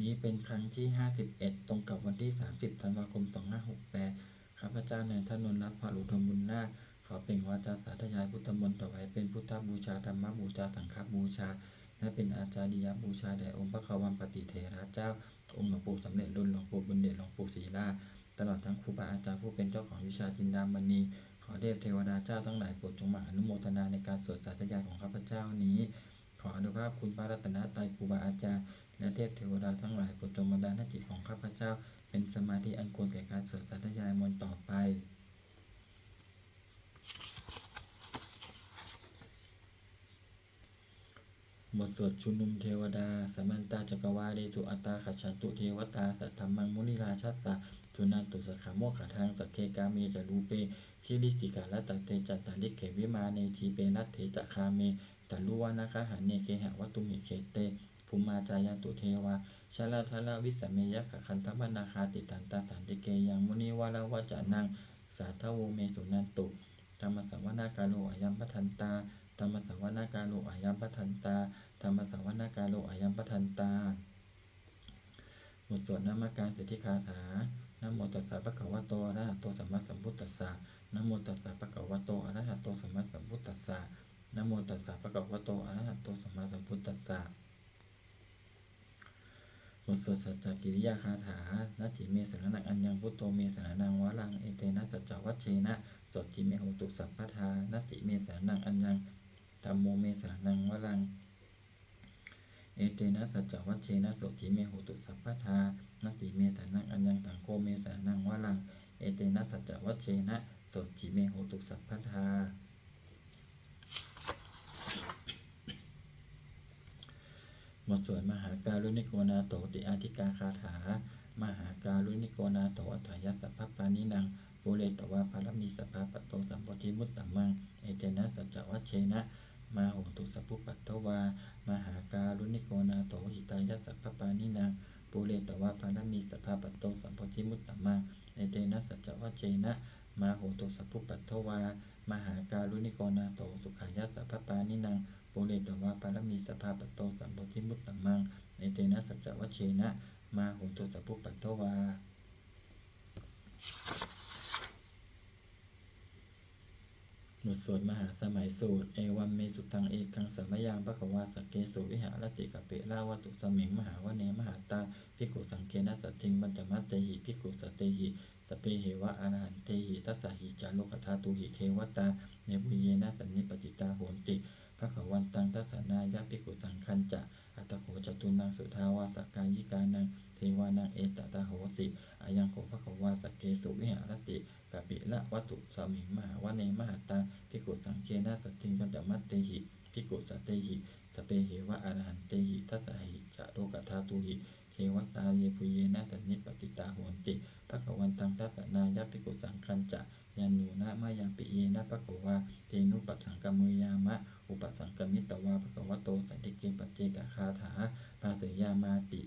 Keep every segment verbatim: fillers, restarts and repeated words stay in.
นี้เป็นครั้งที่ ห้าสิบเอ็ด ตรงกับวันที่ สามสิบ ธันวาคม สองห้าหกแปด ข้าพเจ้านายถนนรัตน์ พหลโยธนบุญนาค ขอเปล่งวาจาสาธยายพุทธมนต์ ถวายเป็นพุทธบูชา ธรรมบูชา สังฆบูชา และเป็นอาจาริยบูชาแด่องค์พระควัมปติเถระเจ้า องค์หลวงปู่สำเร็จลุน หลวงปู่บุญเดช หลวงปู่ศิลา ตลอดทั้งครูบาอาจารย์ผู้เป็นเจ้าของวิชาจินดามณี ขอเทพเทวดาเจ้าทั้งหลายโปรดจงมาอนุโมทนาในการสวดสาธยายของข้าพเจ้านี้ ขออานุภาพคุณพระรัตนตรัย ครูบาอาจารย์ และเทพเทวดาทั้งหลายโปรดจงบันดาลให้จิตของข้าพเจ้า เป็นสมาธิอันควรแก่การสวดสาธยายมนต์ต่อไป บทสวดชุมนุมเทวดา Samantā cakkavāḷesu atrāgacchantu devatā, saddhammaṃ munirājassa suṇantu saggamokkhadaṃ. Sagge kāme ca rūpe girisikharataṭe cantalikkhe vimāne, dīpe raṭṭhe ca gāme taruvanagahane gehavatthumhi khette, bhummā cāyantu devā jalathalavisame yakkhagandhabbanāgā, tiṭṭhantā santike yaṃ munivaravacanaṃ sādhavo me suṇantu. Dhammassavanakālo ayam bhadantā. Dhammassavanakālo ayam bhadantā. Dhammassavanakālo ayam bhadantā. บทสวดนมการสิทธิคาถา Namo tassa bhagavato arahato sammāsambuddhassa. Namo tassa bhagavato arahato sammāsambuddhassa. Namo tassa bhagavato arahato sammāsambuddhassa. บทสวดสัจจกิริยาคาถา Natthi me saraṇaṃ aññaṃ, buddho me saraṇaṃ varaṃ, etena saccavajjena sotthi me hotu sabbadā. Natthi me saraṇaṃ aññaṃ, dhammo me saraṇaṃ varaṃ, etena saccavajjena sotthi me hotu sabbadā. Natthi me saraṇaṃ aññaṃ, saṅgho me saraṇaṃ varaṃ, etena saccavajjena sotthi me hotu sabbadā. บทสวดมหาการุณิโกนาโถติอาทิกาคาถา Mahākāruṇiko nātho atthāya sabbapāṇinaṃ, pūretvā pāramī sabbā patto sambodhimuttamaṃ, etena saccavajjena mā hontu sabbupaddavā. Mahākāruṇiko nātho hitāya sabbapāṇinaṃ, pūretvā pāramī sabbā patto sambodhimuttamaṃ, etena saccavajjena mā hontu sabbupaddavā. Mahākāruṇiko nātho sukhāya sabbapāṇinaṃ, pūretvā pāramī sabbā patto sambodhimuttamaṃ, etena saccavajjena mā hontu sabbupaddavā. บทสวดมหาสมัยสูตร Evaṃ me sutaṃ. Ekaṃ samayaṃ bhagavā sakkesu viharati kapilavatthusmiṃ mahāvane mahatā bhikkhusaṅghena saddhiṃ pañcamattehi bhikkhusatehi sabbeheva arahantehi. Dasahi ca lokadhātūhi devatā yebhuyyena sannipatitā honti bhagavantaṃ dassanāya bhikkhusaṅghañca. Atha kho catunnaṃ suddhāvāsakāyikānaṃ devānaṃ etadahosi: Ayaṃ kho bhagavā sakkesu viharati kapilavatthusmiṃ mahāvane mahatā bhikkhusaṅghena saddhiṃ pañcamattehi bhikkhusatehi sabbeheva arahantehi. Dasahi ca lokadhātūhi devatā yebhuyyena sannipatitā honti bhagavantaṃ dassanāya bhikkhusaṅghañca. Yannūna mayampi yena bhagavā tenupasaṅkameyyāma, upasaṅkamitvā bhagavato santike paccekagāthā bhāseyyāmāti.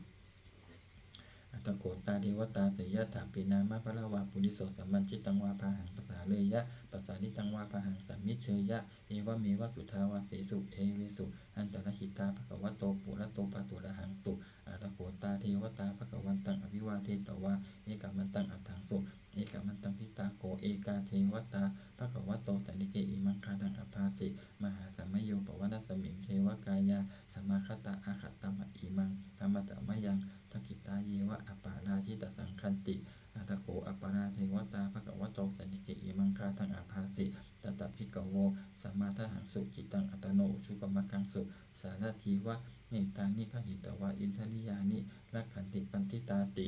Atha kho tā devatā seyyathāpi nāma balavā puriso sammiñjitaṃ vā bāhaṃ pasāreyya, pasāritaṃ vā bāhaṃ sammiñjeyya, evameva suddhāvāsesu devesu antarahitā bhagavato purato pāturahaṃsu. Atha kho tā devatā bhagavantaṃ abhivādetvā ekamantaṃ aṭṭhaṃsu. Ekamantaṃ ṭhitā kho ekā devatā bhagavato santike imaṃ gāthaṃ abhāsi: Mahāsamayo pavanasmiṃ, devakāyā samāgatā; āgatamha imaṃ dhammasamayaṃ, dakkhitāyeva aparājitasaṅghanti. Atha kho aparā devatā bhagavato santike imaṃ gāthaṃ abhāsi: Tatra bhikkhavo samādahaṃsu, cittaṃ attano ujukamakaṃsu; sārathīva nettāni gahetvā, indriyāni rakkhanti paṇḍitāti.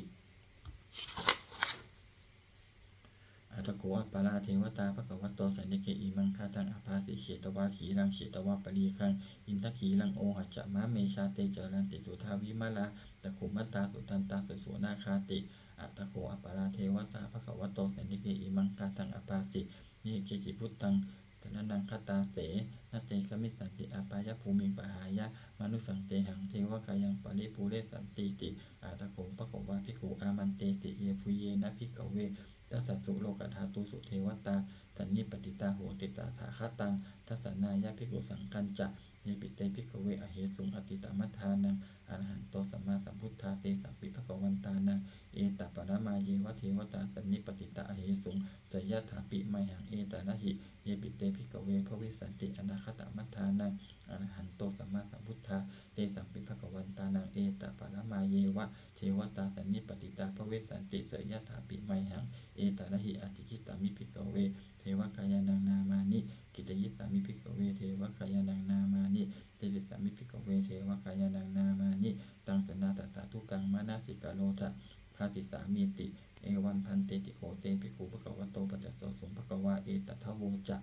Atha kho aparā devatā bhagavato santike imaṃ gāthaṃ abhāsi: Chetvā khīlaṃ chetvā palīghaṃ, indakhīlaṃ ohaccamanejā; te caranti suddhā vimalā, cakkhumatā sudantā susunāgāti. Atha kho aparā devatā bhagavato santike imaṃ gāthaṃ abhāsi: Ye keci buddhaṃ saraṇaṃ gatāse, na te gamissanti apāyabhūmiṃ; pahāya mānusaṃ dehaṃ, devakāyaṃ paripūressantīti. Atha kho bhagavā bhikkhū āmantesi: Yebhuyyena bhikkhave dasasu lokadhātūsu devatā sannipatitā honti tathāgataṃ dassanāya bhikkhusaṅghañca. Yepi te bhikkhave ahesuṃ atītamaddhānaṃ arahanto sammāsambuddhā, tesampi bhagavantānaṃ etaparamāyeva devatā sannipatitā ahesuṃ, seyyathāpi mayhaṃ etarahi. Yepi te bhikkhave bhavissanti anāgatamaddhānaṃ arahanto sammāsambuddhā, tesampi bhagavantānaṃ etaparamāyeva devatā sannipatitā bhavissanti, seyyathāpi mayhaṃ etarahi. Ācikkhissāmi bhikkhave devakāyānaṃ nāmāni, kittayissāmi bhikkhave devakāyānaṃ nāmāni, desissāmi bhikkhave devakāyānaṃ nāmāni. Taṃ janatā sādhukaṃ manasikarotha bhāsissāmīti. Evaṃ bhanteti kho te bhikkhū bhagavato paccassosuṃ. Bhagavā etadavoca: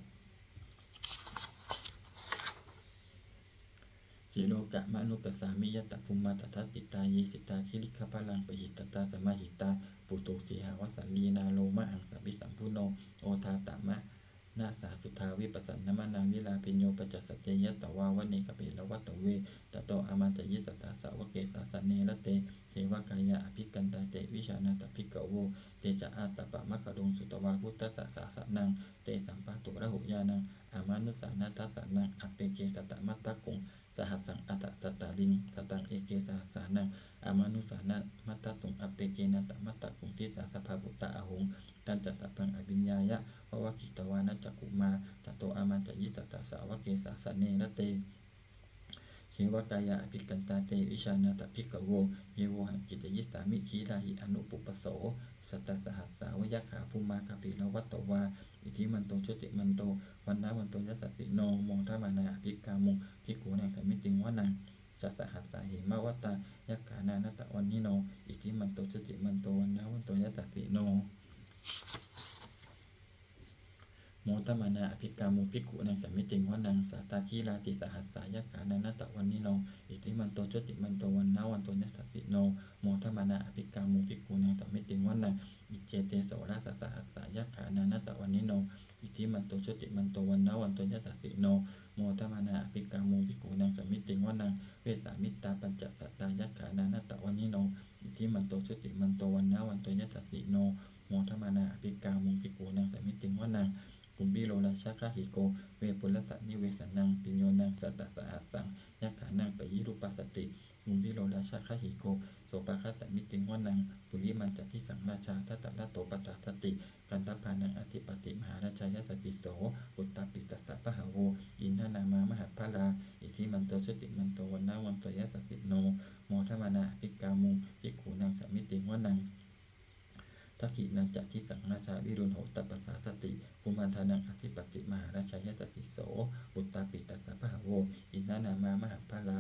Silokamanukassāmi, yattha bhummā tadassitā; ye sitā girigabbharaṃ, pahitattā samāhitā. Puthū sīhāvasaṃvīnā, lomahaṃsābhisambhuno; odātamanasā suddhā, vippasannamanāvilā. Bhiyyo pañcasate ñatvā, vane kāpilavatthave; tato āmantayi satthā, sāvake sāsane rate. Devakāyā abhikkantā, te vijānātha bhikkhavo; te ca ātappamakaruṃ, sutvā buddhassa sāsanaṃ. Tesampāturahu ñāṇaṃ, amanussāna dassanaṃ; appeke satamaddakkhuṃ, sahassaṃ atha sattariṃ. Sataṃ eke sahassānaṃ, amanussānamaddasuṃ; appekenantamaddakkhuṃ, disā sabbā phuṭā ahuṃ. Tañca sabbaṃ abhiññāya, vavakkhitvāna cakkhumā; tato āmantayi satthā, sāvake sāsane rate. Devakāyā abhikkantā, te vijānātha bhikkhavo; ye vohaṃ kittayissāmi, girāhi anupubbaso. Sattasahassā va yakkhā, bhummā kāpilavatthavā; iddhimanto jutimanto, vaṇṇavanto yasassino; modamānā abhikkāmuṃ, bhikkhūnaṃ samitiṃ vanaṃ. Chasahassā hemavatā, yakkhā nānattavaṇṇino; iddhimanto jutimanto, vaṇṇavanto yasassino; modamānā abhikkāmuṃ, bhikkhūnaṃ samitiṃ vanaṃ. Sātāgirā tisahassā, yakkhā nānattavaṇṇino; iddhimanto jutimanto, vaṇṇavanto yasassino; modamānā abhikkāmuṃ, bhikkhūnaṃ samitiṃ vanaṃ. Iccete soḷasasahassā, yakkhā nānattavaṇṇino; iddhimanto jutimanto, vaṇṇavanto yasassino; modamānā abhikkāmuṃ, bhikkhūnaṃ samitiṃ vanaṃ. Vessāmittā pañcasatā, yakkhā nānattavaṇṇino; iddhimanto jutimanto, vaṇṇavanto yasassino; modamānā abhikkāmuṃ, bhikkhūnaṃ samitiṃ vanaṃ. Kumbhīro rājagahiko, vepullassa nivesanaṃ; bhiyyo naṃ satasahassaṃ, yakkhānaṃ payirupāsati; kumbhīro rājagahiko, sopāga samitiṃ vanaṃ. Purimañca disaṃ rājā, dhataraṭṭho pasāsati; gandhabbānaṃ ādhipati, mahārājā yasassi so. Puttāpi tassa bahavo, indanāmā mahabbalā; iddhimanto jutimanto, vaṇṇavanto yasassino; modamānā abhikkāmuṃ, bhikkhūnaṃ samitiṃ vanaṃ. Dakkhiṇañca disaṃ rājā, virūḷho tappasāsati; kumbhaṇḍānaṃ ādhipati, mahārājā yasassi so. Puttāpi tassa bahavo, indanāmā mahabbalā;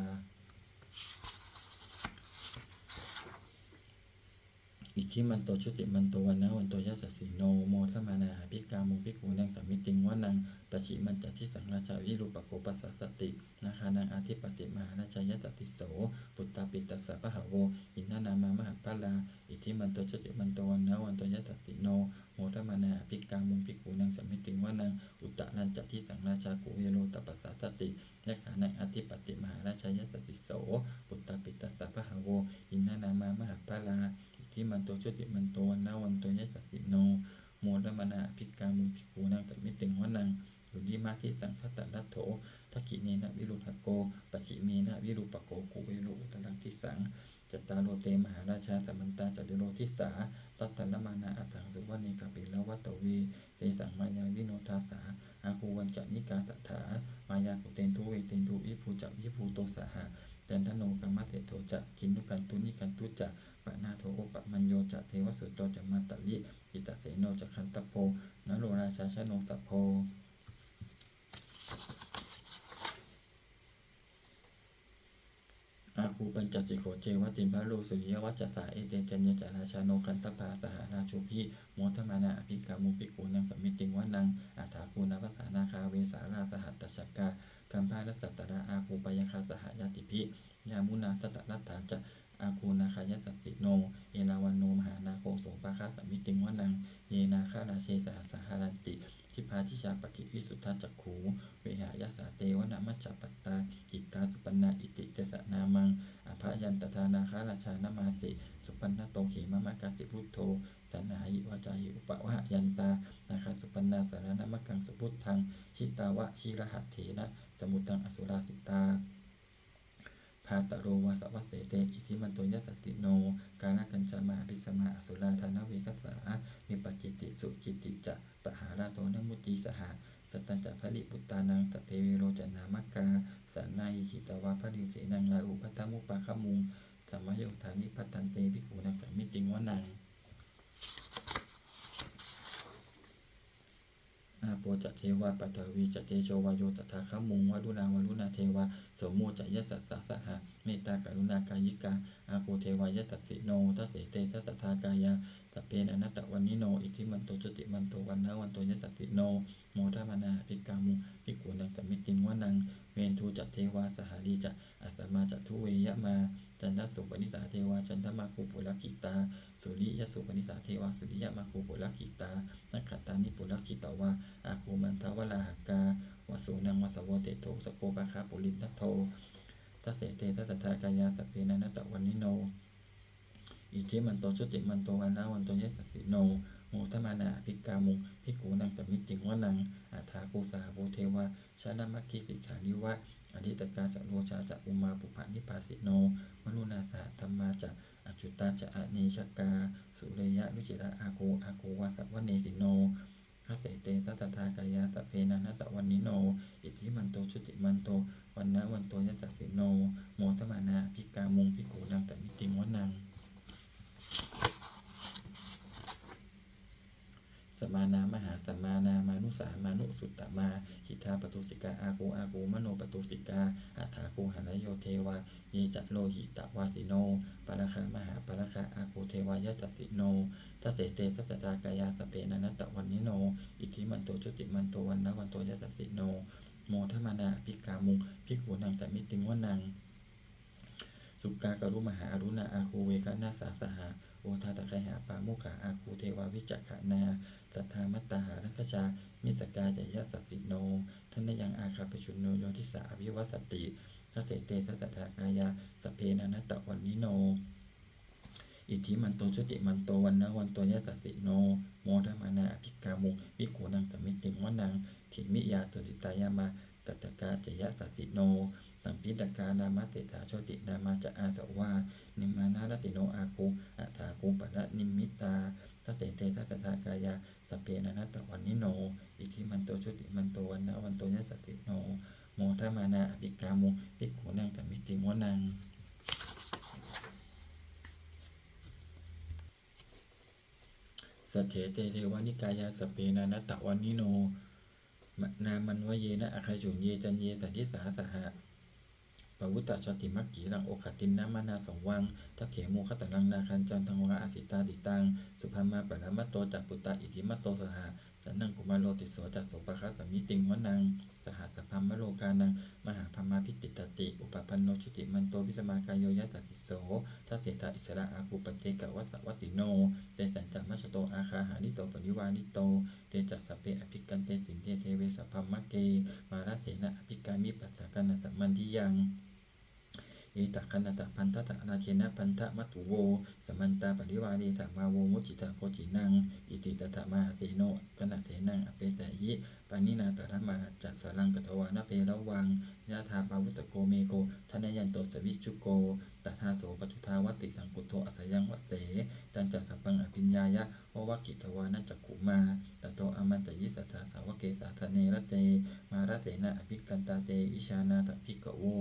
iddhimanto jutimanto, vaṇṇavanto yasassino; modamānā abhikkāmuṃ, bhikkhūnaṃ samitiṃ vanaṃ. Pacchimañca disaṃ rājā, virūpakkho pasāsati; nāgānaṃ ādhipati, mahārājā yasassi so. Puttāpi tassa bahavo, indanāmā mahabbalā; iddhimanto jutimanto, vaṇṇavanto yasassino; modamānā abhikkāmuṃ, bhikkhūnaṃ samitiṃ vanaṃ. Uttarañca disaṃ rājā, kuvero tappasāsati; yakkhānaṃ ādhipati, mahārājā yasassi so. Puttāpi tassa bahavo, indanāmā mahabbalā; iddhimanto jutimanto, vaṇṇavanto yasassino; modamānā abhikkāmuṃ, bhikkhūnaṃ samitiṃ vanaṃ. Purimadisaṃ dhataraṭṭho, dakkhiṇena virūḷhako; pacchimena virūpakkho, kuvero uttaraṃ disaṃ. Cattāro te mahārājā, samantā caturo disā; daddallamānā aṭṭhaṃsu, vane kāpilavatthave. Tesaṃ māyāvino dāsā, āgū vañcanikā saṭhā; māyā kuṭeṇḍu veṭeṇḍu, viṭū ca viṭuṭo saha; candano kāmaseṭṭho ca, kinnughaṇḍu nighaṇḍu ca; panādo opamañño ca, devasūto ca mātali; cittaseno ca gandhabbo, naḷorājā janosabho. Āgū pañcasikho ceva, timbarū suriyavacchasā; ete caññe ca rājāno, gandhabbā saha rājubhi; modamānā abhikkāmuṃ, bhikkhūnaṃ samitiṃ vanaṃ. Athāgū navasā nāgā, vesālā sahatacchakā; kambalassatarā āgū, pāyāgā saha ñātibhi; yāmunā dhataraṭṭhā ca, āgū nāgā yasassino; erāvaṇo mahānāgo, sopāga samitiṃ vanaṃ. Ye nāgarāje sahasā haranti, dibbā dijā pakkhi visuddhacakkhū; vehāyasā te vanamajjhapattā, citrā supaṇṇā iti tesa nāmaṃ. Abhayantadā nāgarājānamāsi, supaṇṇato khemamakāsi buddho; Taṇhāhi vācāhi upavhayantā nāgā supaṇṇā saraṇamakaṃsu buddhaṃ jitavā jirahatthena samuddaṃ asurā sitā. Bhātaro vāsavassete iddhimanto yasassino kālakañjā mahābhismā asurā dānaveghasā vepacitti sucitti ca pahārādo namucī saha. Satañca baliputtānaṃ sabbe verocanāmakā sannayhitvā baliṃ senaṃ rāhubhaddamupāgamuṃ samayodāni bhaddante bhikkhūnaṃ samitiṃ vanaṃ. Āpo ca devā paṭhavī ca tejo vāyo tadāgamuṃ varuṇā vāruṇā devā somo ca yasasā saha mettākaruṇākāyikā āguṃ devā yasassino. Dasete dasadhā kāyā sabbe nānattavaṇṇino iddhimanto jutimanto vaṇṇavanto yasassino modamānā abhikkāmuṃ bhikkhūnaṃ samitiṃ vanaṃ. Veṇḍū ca devā sahalī ca asamā ca duve yamā candassūpanisā devā candamāguṃ purakkhitā. Suriyassūpanisā devā suriyamāguṃ purakkhitā. Nakkhattāni purakkhitvā āguṃ mandavalāhakā vasūnaṃ vāsavo seṭṭho sakkopāga purindado. Dasete dasadhā kāyā sabbe nānattavaṇṇino iddhimanto jutimanto vaṇṇavanto yasassino modamānā abhikkāmuṃ bhikkhūnaṃ samitiṃ vanaṃ. Athāguṃ sahabhū devā jalamaggisikhāriva ariṭṭhakā ca rojā ca ummāpupphanibhāsino varuṇā sahadhammā ca accutā ca anejakā sūleyyarucirā āguṃ āguṃ vāsavanesino. Dasete dasadhā kāyā sabbe nānattavaṇṇino iddhimanto jutimanto vaṇṇavanto yasassino modamānā abhikkāmuṃ bhikkhūnaṃ samitiṃ vanaṃ. Samānā mahāsamānā mānusā mānusuttamā khiḍḍāpadūsikā āguṃ āguṃ manopadūsikā. Athāguṃ harayo devā ye ca lohitavāsino pāragā mahāpāragā āguṃ devā yasassino. Dasete dasadhā kāyā sabbe nānattavaṇṇino iddhimanto jutimanto vaṇṇavanto yasassino modamānā abhikkāmuṃ bhikkhūnaṃ samitiṃ vanaṃ. Sukkā karumhā aruṇā āguṃ veghanasā saha odātagayhā pāmokkhā āguṃ devā vicakkhaṇā. Sadāmattā hāragajā missakā ca yasassino thanayaṃ āgā pajjunno yo disā abhivassati. Dasete dasadhā kāyā sabbe nānattavaṇṇino iddhimanto jutimanto vaṇṇavanto yasassino modamānā abhikkāmuṃ bhikkhūnaṃ samitiṃ vanaṃ. Khemiyā tusitā yāmā kaṭṭhakā ca yasassino lambitakā lāmaseṭṭhā jotināmā ca āsavā nimmānaratino āguṃ athāguṃ paranimmitā. Dasete dasadhā kāyā sabbe nānattavaṇṇino iddhimanto jutimanto vaṇṇavanto yasassino modamānā abhikkāmuṃ bhikkhūnaṃ samitiṃ vanaṃ. Saṭṭhete devanikāyā sabbe nānattavaṇṇino nāmanvayena āgañchuṃ ye caññe sadisā saha. Pavutthajātimakkhī laṃ oghatiṇṇamanāsavaṃ dakkhemoghataraṃ nāgaṃ candaṃva asitātitaṃ. Subrahmā paramatto ca puttā iddhimato saha sanaṅkumāro tisso ca sopāga samitiṃ vanaṃ. Sahassabrahmalokānaṃ mahābrahmābhitiṭṭhati upapanno jutimanto bhismākāyo yasassi so. Dasettha issarā āguṃ paccekavasavattino tesañca majjhato āgā hārito parivārito. Te ca sabbe abhikkante sinde deve sabrahmake mārasenā abhikkāmi passa kaṇhassa mandiyaṃ. Etha gaṇhatha bandhatha rāgena bandhamatthu vo samantā parivāretha mā vo muñcittha koci naṃ. Iti tattha mahāseno kaṇhasenaṃ apesayi pāṇinā talamāhacca saraṃ katvāna bheravaṃ. Yathā pāvussako megho thanayanto savijjuko tadā so paccudāvatti saṅkuddho asayaṃvase. Tañca sabbaṃ abhiññāya vavakkhitvāna cakkhumā tato āmantayi satthā sāvake sāsane rate mārasenā abhikkantā te vijānātha bhikkhavo.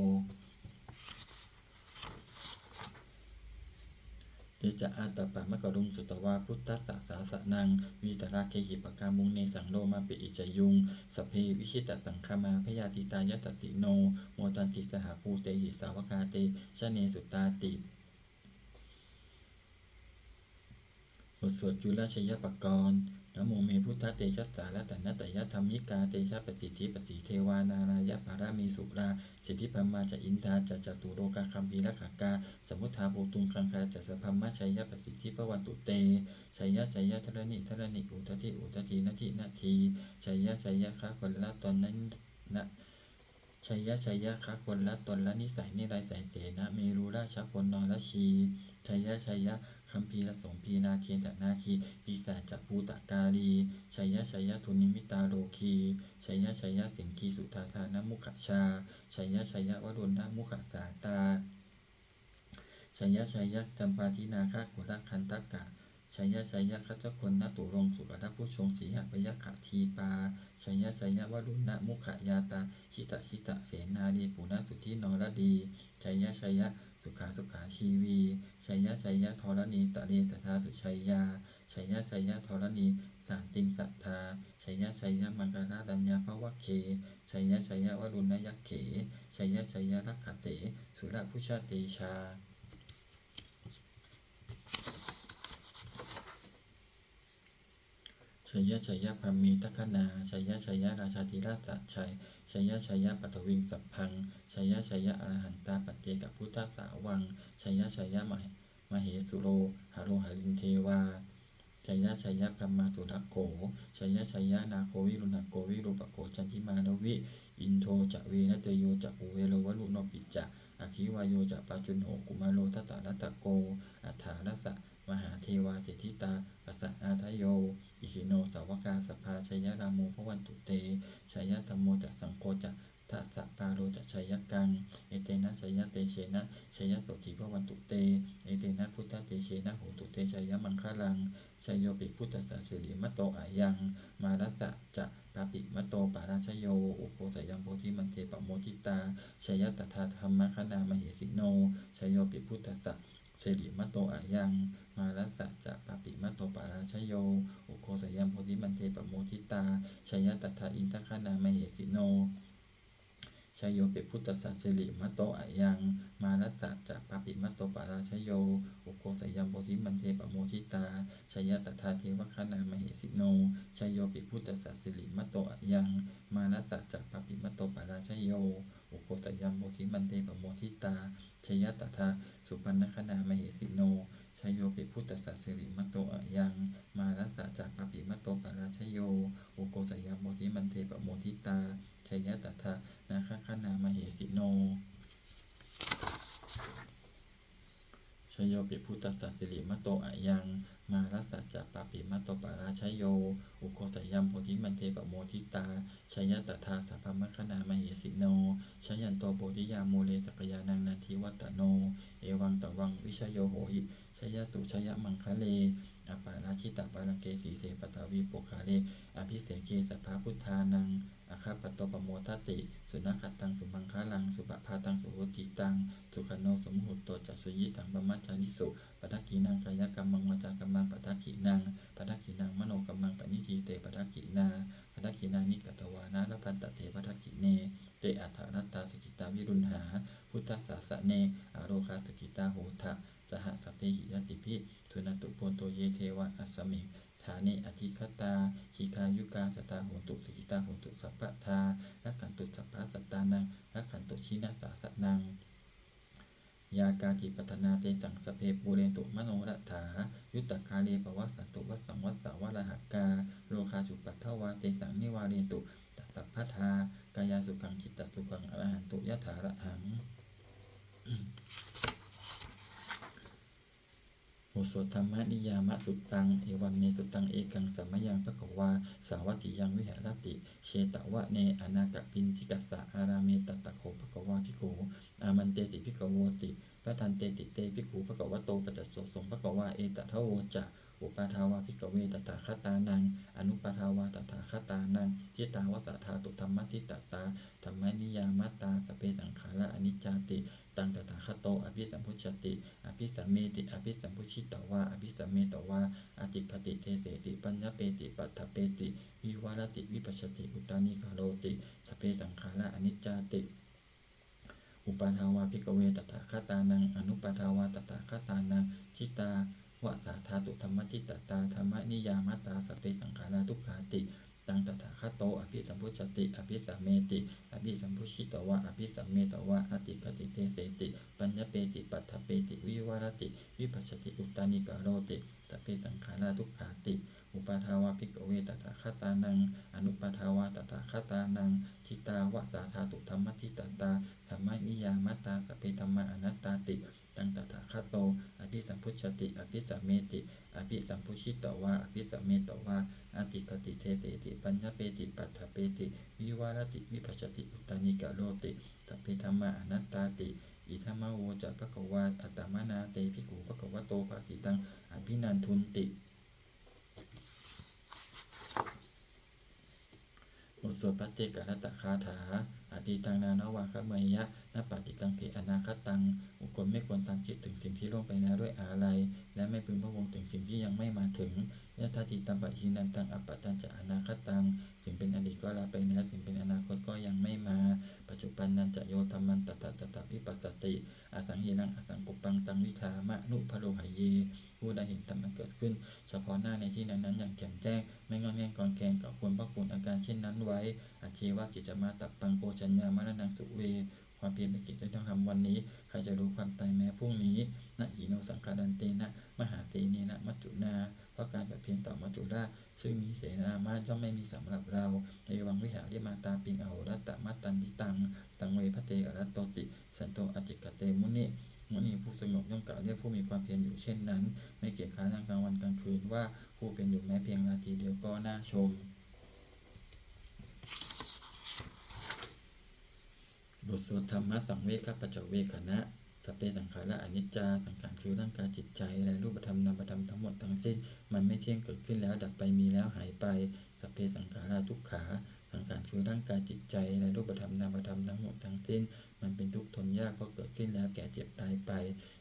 Te ca ātappamakaruṃ sutvā buddhassa sāsanaṃ vītarāgehi pakkāmuṃ nesaṃ lomampi iñjayuṃ. Sabbe vijitasaṅgāmā bhayātītā yasassino modanti saha bhūtehi sāvakā te janesutāti. บทสวดจุลชัยปกรณ์ Namo me buddhatejasā ratanattayadhammikā tejapasiddhi pasīdevā nārāyaparamesurā siddhibrahmā ca indā ca catulokā gambhīrakkhakā samuddā bhūtuṃ gaṅgā ca sabrahmajayapasiddhi bhavantu te. Jaya jaya dharaṇi dharaṇi udadhi udadhi nadi nadī jaya jaya gaganalatanana Jaya jaya gaganalatananīsaya nirayasayasena merurājabala narajī. Jaya jaya gambhīrasombhī nāgendanāgī pisācabhūtakālī, jaya jaya dunnimittarogī, jaya jaya siṅgīsudādānamukhajā, jaya jaya varuṇṇamukhasātrā, jaya jaya campādināgakulagandhaka, jaya jaya gajjagonnaturaṅga sukarabhujaṅga sīhabyagghadīpā, jaya jaya varuṇṇamukhayātrā, jita jita senārī puna suddhi naradī, jaya jaya sukhā sukhā jīvī, jaya jaya dharaṇītale sadā sujayā, jaya jaya dharaṇī santin sadā, jaya jaya maṅkararāja bhavagge, jaya jaya varuṇṇayakkhe, jaya jaya rakkhase surabhujatejā. Jaya jaya brahmendagaṇā, jaya jaya rājādhirāja sājjaya, jaya jaya paṭhaviṃ sabbaṃ, jaya jaya arahantā paccekabuddhasāvaṃ, jaya jaya mahe- mahesuro haro harindevā, jaya jaya brahmā surakkho, jaya jaya nāgo viruḷhako virūpakkho candimā ravi, indo ca venateyyo ca kuvero varuṇopi ca, aggi vāyo ca pājuṇho kumāro dhataraṭṭhako, aṭṭhārasa mahādevā siddhitāpasa-ādayo, isino sāvakā sabbā jaya rāmo bhavantu te, jaya dhammo ca saṅgho ca dasapālo ca jayakaṃ, etena jayatejena jayasotthī bhavantu te, etena buddhatejena hotu te jayamaṅgalaṃ. Jayopi buddhassa sirīmato ayaṃ, mārassa ca pāpimato parājayo, ugghosayaṃ bodhimaṇḍe pamoditā, jaya tadā brahmagaṇā mahesino. Jayopi buddhassa sirīmato ayaṃ, mārassa ca pāpimato parājayo, ugghosayaṃ bodhimaṇḍe pamoditā, jaya tadā indagaṇā mahesino. Jayopi buddhassa sirīmato ayaṃ, mārassa ca pāpimato parājayo, ugghosayaṃ bodhimaṇḍe pamoditā, jaya tadā devagaṇā mahesino. Jayopi buddhassa sirīmato ayaṃ, mārassa ca pāpimato parājayo, ugghosayaṃ bodhimaṇḍe pamoditā, jaya tadā supaṇṇagaṇā mahesino. Jayopi buddhassa sirīmato ayaṃ, mārassa ca pāpimato parājayo, ugghosayaṃ bodhimaṇḍe pamoditā, jaya tadā nāgagaṇā mahesino. Jayopi buddhassa sirīmato ayaṃ, mārassa ca pāpimato parājayo, ugghosayaṃ bodhimaṇḍe pamoditā, jaya tadā sabrahmagaṇā mahesino. Jayanto bodhiyā mūle sakyānaṃ nandivaḍḍhano, evaṃ tvaṃ vijayo hohi jayassu jayamaṅgale, aparājitapallaṅke sīse paṭhavipokkhare, abhiseke sabbabuddhānaṃ aggappatto pamodati. Sunakkhattaṃ sumaṅgalaṃ supabhātaṃ suhuṭṭhitaṃ, sukhaṇo sumuhutto ca suyiṭṭhaṃ brahmacārisu, padakkhiṇaṃ kāyakammaṃ vācākammaṃ padakkhiṇaṃ, padakkhiṇaṃ manokammaṃ paṇidhī te padakkhiṇā, padakkhiṇāni katvāna labhantatthe padakkhiṇe. Te atthaladdhā sukhitā viruḷhā buddhasāsane, arogā sukhitā hotha saha sabbehi ñātibhi. Suṇantu bhonto ye devā asmiṃ ṭhāne adhigatā, dīghāyukā sadā hontu sukhitā hontu sabbadā, rakkhantu sabbasattānaṃ rakkhantu jinasāsanaṃ. Yā kāci patthanā tesaṃ sabbe pūrentu manorathā, yuttakāle pavassantu vassaṃ vassā valāhakā, rogā cupaddavā tesaṃ nivārentu ca sabbadā, kāyāsukhaṃ cittasukhaṃ arahantu yathārahaṃ. บทสวด Dhammaniyāmasuttaṃ. Evaṃ me sutaṃ. Ekaṃ samayaṃ bhagavā sāvatthiyaṃ viharati jetavane anāthapiṇḍikassa ārāme. Tatra kho bhagavā bhikkhū āmantesi bhikkhavoti. Bhadanteti te bhikkhū bhagavato paccassosuṃ. Bhagavā etadavoca. Uppādā vā bhikkhave tathāgatānaṃ anuppādā vā tathāgatānaṃ, ṭhitāva sā dhātu dhammaṭṭhitatā dhammaniyāmatā, sabbe saṅkhārā aniccāti. Taṃ tathāgato abhisambujjhati abhisameti. Abhisambujjhitvā abhisametvā ācikkhati deseti paññapeti paṭṭhapeti vivarati vibhajati uttānīkaroti, sabbe saṅkhārā aniccāti. Uppādā vā bhikkhave tathāgatānaṃ anuppādā vā tathāgatānaṃ, ṭhitāva sā dhātu dhammaṭṭhitatā dhammaniyāmatā, sabbe saṅkhārā dukkhāti. Taṃ tathāgato abhisambujjhati abhisameti. Abhisambujjhitvā abhisametvā ācikkhati deseti paññapeti paṭṭhapeti vivarati vibhajati uttānīkaroti, sabbe saṅkhārā dukkhāti. Uppādā vā bhikkhave tathāgatānaṃ anuppādā vā tathāgatānaṃ, ṭhitāva sā dhātu dhammaṭṭhitatā dhammaniyāmatā, sabbe dhammā anattāti. taṃ tathāgato abhisambujjhati abhisameti, abhisambujjhitvā abhisametvā ācikkhati deseti paññapeti paṭṭhapeti vivarati vibhajati uttānīkaroti sabbe dhammā anattāti. Idamavoca bhagavā. Attamanā te bhikkhū bhagavato bhāsitaṃ abhinandunti. บทสวดภัทเทกรัตตคาถา Atītaṃ nānvāgameyya, nappaṭikaṅkhe anāgataṃ. บุคคลไม่ควรตามคิดถึงสิ่งที่ล่วงไปแล้วด้วยอาลัย และไม่พึงพะวงถึงสิ่งที่ยังไม่มาถึง Yadatītampahīnantaṃ, appattañca anāgataṃ. สิ่งเป็นอดีตก็ละไปแล้ว สิ่งเป็นอนาคตก็ยังไม่มา Paccuppannañca yo dhammaṃ, tattha tattha vipassati, asaṃhiraṃ asaṅkuppaṃ, taṃ viddhā manubrūhaye. ผู้ใดเห็นธรรมอันเกิดขึ้นเฉพาะหน้าในที่นั้นๆ อย่างแจ่มแจ้ง ไม่ง่อนแง่นคลอนแคลน ก็ควรพอกพูนอาการเช่นนั้นไว้ Ajjeva kiccamātappaṃ, ko jaññā maraṇaṃ suve. ความเพียรเป็นกิจที่ต้องทำวันนี้ ใครจะรู้ความตายแม้พรุ่งนี้ Na hi no saṅgarantena, mahāsenena maccunā. เพราะการผัดเพี้ยนต่อมัจจุราช ซึ่งมีเสนามาก ย่อมไม่มีสำหรับเรา Evaṃ vihārimātāpiṃ, ahorattamatanditaṃ, taṃ ve bhaddekarattoti, santo ācikkhate muni. มุนีผู้สงบย่อมกล่าวเรียกผู้มีความเพียรอยู่เช่นนั้น ไม่เกียจคร้านทั้งกลางวันกลางคืน ว่าผู้เพียรอยู่แม้เพียงราตรีเดียวก็น่าชม บทสวดธรรมสังเวคปัจจเวกขณะ Sabbe saṅkhārā aniccā. สังขารคือร่างกายจิตใจ และรูปธรรมนามธรรมทั้งหมดทั้งสิ้น มันไม่เที่ยง เกิดขึ้นแล้วดับไป มีแล้วหายไป Sabbe saṅkhārā dukkhā. สังขารคือร่างกายจิตใจ และรูปธรรมนามธรรมทั้งหมดทั้งสิ้น มันเป็นทุกข์ทนยาก เพราะเกิดขึ้นแล้วแก่เจ็บตายไป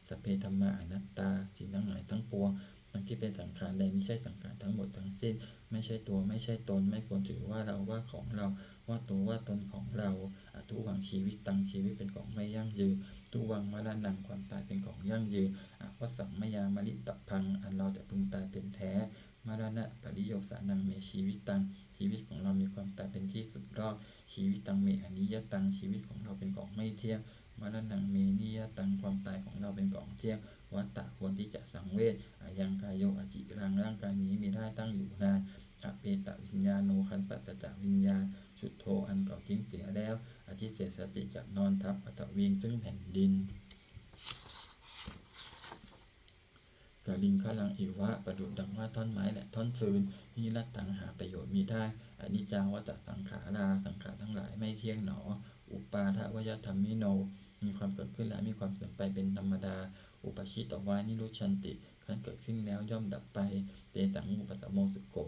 Sabbe dhammā anattā. สิ่งทั้งหลายทั้งปวง ทั้งที่เป็นสังขารและมิใช่สังขารทั้งหมดทั้งสิ้น ไม่ใช่ตัว ไม่ใช่ตน ไม่ควรถือว่าเรา ว่าของเรา ว่าตัว ว่าตนของเรา Adhuvaṃ jīvitaṃ. ชีวิตเป็นของไม่ยั่งยืน Dhuvaṃ maraṇaṃ. ความตายเป็นของยั่งยืน Avassaṃ mayā maritabbaṃ. อันเราจะพึงตายเป็นแท้ Maraṇapariyosānaṃ me jīvitaṃ. ชีวิตของเรามีความตายเป็นที่สุดรอบ Jīvitaṃ me aniyataṃ. ชีวิตของเราเป็นของไม่เที่ยง Maraṇaṃ me niyataṃ. ความตายของเราเป็นของเที่ยง Vata. ควรที่จะสังเวช Ayaṃ kāyo aciraṃ. ร่างกายนี้มิได้ตั้งอยู่นาน Apetaviññāṇo. ครั้นปราศจากวิญญาณ Chuḍḍho. อันเขาทิ้งเสียแล้ว Adhisessati. จักนอนทับ Paṭhaviṃ. ซึ่งแผ่นดิน Kaliṅgaraṃ iva. ประดุจดังว่าท่อนไม้และท่อนฟืน Niratthaṃ. หาประโยชน์มิได้ Aniccā vata saṅkhārā. สังขารทั้งหลายไม่เที่ยงหนอ Uppādavayadhammino. มีความเกิดขึ้นและมีความเสื่อมไปเป็นธรรมดา Uppajjitvā nirujjhanti. ครั้นเกิดขึ้นแล้วย่อมดับไป Tesaṃ vūpasamo sukho.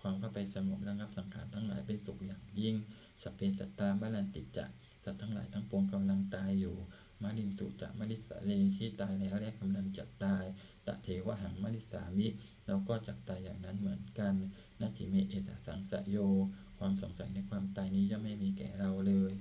ความเข้าไปสงบระงับสังขารทั้งหลายเป็นสุขอย่างยิ่ง Sabbe sattā maranti ca. สัตว์ทั้งหลายทั้งปวงกำลังตายอยู่ Mariṃsu ca marissare. ที่ตายแล้วและกำลังจะตาย Tathevāhaṃ marissāmi. เราก็จักตายอย่างนั้นเหมือนกัน Natthi me ettha saṃsayo. ความสงสัยในความตายนี้ย่อมไม่มีแก่เราเลย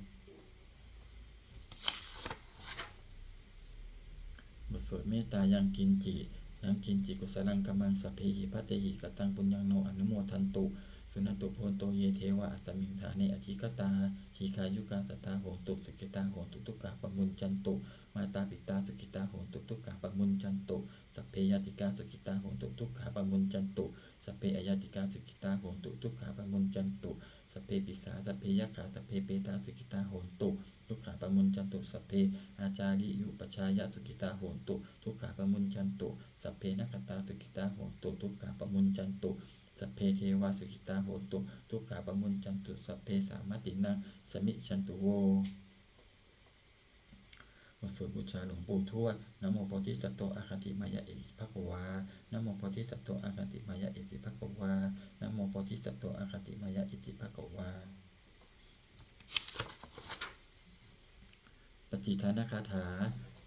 บทสวดเมตตา Yaṅkiñci. Yaṅkiñci kusalaṃ kammaṃ, sabbehi katehi kataṃ puññaṃ, no anumodantu. Suṇantu bhonto ye devā, asmiṃ ṭhāne adhigatā. Dīghāyukā sadā hontu, sukhitā hontu, dukkhā pamuñcantu. Mātā pitā sukhitā hontu, dukkhā pamuñcantu. Sabbe ñātikā sukhitā hontu, dukkhā pamuñcantu. Sabbe aññātikā sukhitā hontu, dukkhā pamuñcantu. Sabbe pisā, sabbe yakkhā, sabbe petā sukhitā hontu, dukkhā pamuñcantu. Sabbe ācariyupajjhāyā sukhitā hontu, dukkhā pamuñcantu. Sabbe nakkhattā sukhitā hontu, dukkhā pamuñcantu. Sabbe devā sukhitā hontu, dukkhā pamuñcantu. Sabbe sampattīnaṃ samijjhantu vo. บทสวดบูชาหลวงปู่ทวด Namo bodhisatto āgantimāya iti bhagavā. Namo bodhisatto āgantimāya iti bhagavā. Namo bodhisatto āgantimāya iti bhagavā. Pattidānagāthā.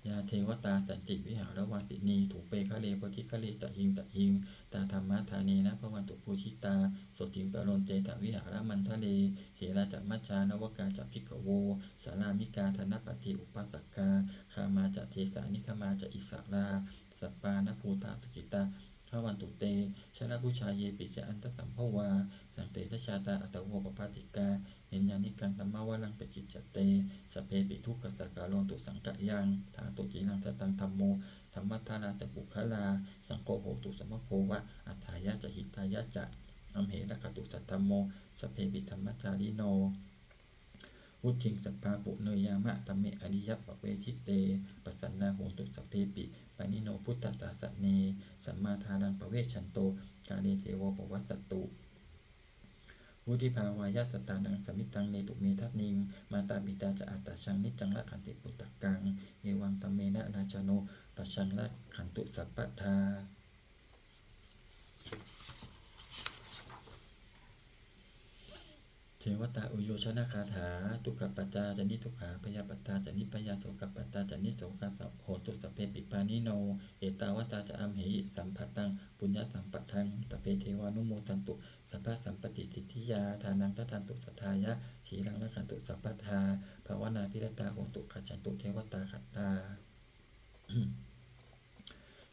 Yā devatā santi vihāravāsinī, thūpe ghare bodhighare tahiṃ tahiṃ, tā dhammadānena bhavantu pūjitā, sotthiṃ karontedha vihāramaṇḍale. Therā ca majjhā navakā ca bhikkhavo, sārāmikā dānapatī upāsakā, gāmā ca desā nigamā ca issarā, sappāṇabhūtā sukhitā bhavantu te. Jalābujā yepi ca aṇḍasambhavā, saṃsedajātā athavopapātikā, niyyānikaṃ dhammavaraṃ paṭicca te, sabbepi dukkhassa karontu saṅkhayaṃ. Ṭhātu ciraṃ sataṃ dhammo, dhammaddharā ca puggalā, saṅgho hotu samaggo va, atthāya ca hitāya ca. Amhe rakkhatu saddhammo, sabbepi dhammacārino. vuḍḍhiṃ sampāpuṇeyyāma dhamme ariyappavedite. Pasannā hontu sabbepi pāṇino buddhasāsane. Sammā dhāraṃ pavecchanto kāle devo pavassatu. Vuḍḍhibhāvāya sattānaṃ samiddhaṃ netu medaniṃ. Mātā pitā ca atrajaṃ niccaṃ rakkhanti puttakaṃ. Evaṃ dhammena rājāno pajaṃ rakkhantu sabbadā. Devatāuyyojanagāthā. Dukkhappattā ca niddukkhā bhayappattā ca nibbhayā sokappattā ca nissokā hontu sabbepi pāṇino. Ettāvatā ca amhehi sambhataṃ puññasampadaṃ sabbe devānumodantu sabbasampattisiddhiyā. Dānaṃ dadantu saddhāya sīlaṃ rakkhantu sabbadā bhāvanābhiratā hontu gacchantu devatāgatā.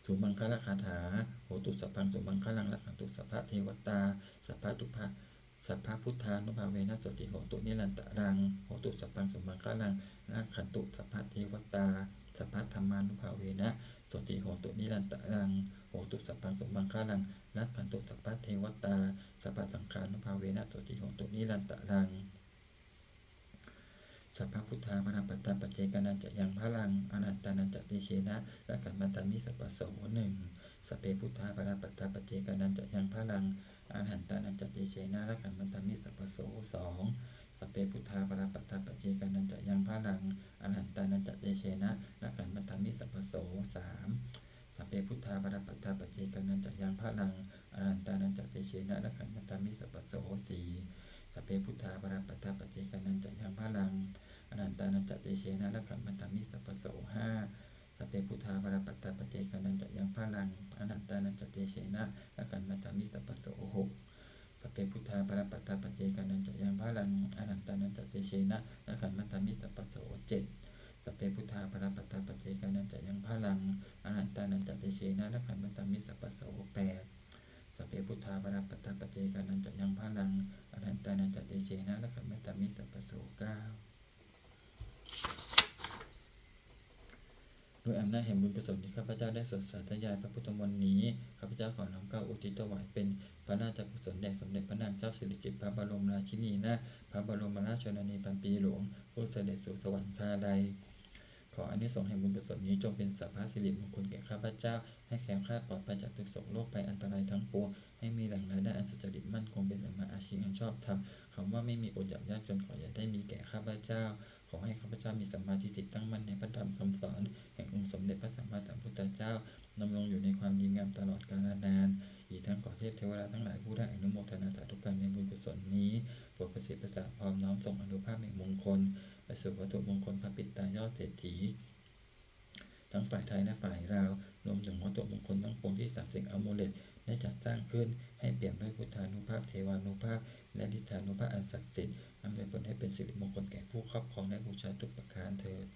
Sumaṅgalagāthā. Hotu sabbaṃ sumaṅgalaṃ rakkhantu sabbadevatā sabbabuddhānubhāvena sotthī hontu nirantaraṃ. Hotu sabbaṃ sumaṅgalaṃ rakkhantu sabbadevatā sabbadhammānubhāvena sotthī hontu nirantaraṃ. Hotu sabbaṃ sumaṅgalaṃ rakkhantu sabbadevatā sabbasaṅghānubhāvena sotthī hontu nirantaraṃ. Sabbabuddhā balappattā paccekānañca yaṃ balaṃ arahantānañca tejena rakkhaṃ bandhāmi sabbaso. หนึ่ง Sabbe buddhā balappattā paccekānañca yaṃ balaṃ arahantānañca tejena rakkhaṃ bandhāmi sabbaso. สอง Sabbe buddhā balappattā paccekānañca yaṃ balaṃ arahantānañca tejena rakkhaṃ bandhāmi sabbaso. สาม Sabbe buddhā balappattā paccekānañca yaṃ balaṃ arahantānañca tejena rakkhaṃ bandhāmi sabbaso. สี่ Sabbe buddhā balappattā paccekānañca yaṃ balaṃ arahantānañca tejena rakkhaṃ bandhāmi sabbaso. ห้า Sabbe buddhā balappattā paccekānañca yaṃ balaṃ arahantānañca tejena rakkhaṃ bandhāmi sabbaso. หก Sabbe buddhā balappattā paccekānañca yaṃ balaṃ arahantānañca tejena rakkhaṃ bandhāmi sabbaso. เจ็ด Sabbe buddhā balappattā paccekānañca yaṃ balaṃ arahantānañca tejena rakkhaṃ bandhāmi sabbaso. แปด Sabbe buddhā balappattā paccekānañca yaṃ balaṃ arahantānañca tejena rakkhaṃ bandhāmi sabbaso. เก้า ด้วยอำนาจแห่งบุญกุศลที่ข้าพเจ้าได้สวดสาธยายพระพุทธมนต์นี้ ข้าพเจ้าขอน้อมเกล้าอุทิศถวายเป็นพระราชกุศลแด่สมเด็จพระนางเจ้าสิริกิติ์พระบรมราชินีนาถ พระบรมราชชนนีพันปีหลวง ผู้เสด็จสู่สวรรคาลัย ขออานิสงส์แห่งบุญกุศลนี้จงเป็นสรรพสิริมงคลแก่ข้าพเจ้า ให้แคล้วคลาดปลอดภัยจากทุกข์โศกโรคภัยอันตรายทั้งปวง ให้มีแหล่งรายได้อันสุจริตมั่นคง เป็นสัมมาอาชีพอันชอบธรรม คำว่าไม่มีอดอยากยากจนขออย่าได้มีแก่ข้าพเจ้า ขอให้ข้าพเจ้ามีสัมมาทิฏฐิตั้งมั่นในพระธรรมคำสอนแห่งองค์สมเด็จพระสัมมาสัมพุทธเจ้า ดำรงอยู่ในความดีงามตลอดกาลนาน อีกทั้งขอเทพเทวดาทั้งหลายผู้ได้อนุโมทนาสาธุการในบุญกุศลนี้ โปรดประสิทธิ์ประสาทพรน้อมส่งอานุภาพแห่งมงคล ไปสู่วัตถุมงคลพระปิดตายอดเศรษฐี ทั้งฝ่ายไทยและฝ่ายลาว รวมถึงวัตถุมงคลทั้งปวงที่สามสิงห์อมูเลตได้จัดสร้างขึ้น ให้เปี่ยมด้วยพุทธานุภาพ เทวานุภาพ และฤทธานุภาพอันศักดิ์สิทธิ์ อำนวยผลให้เป็นสิริมงคลแก่ผู้ครอบครองและบูชาทุกประการเทอญ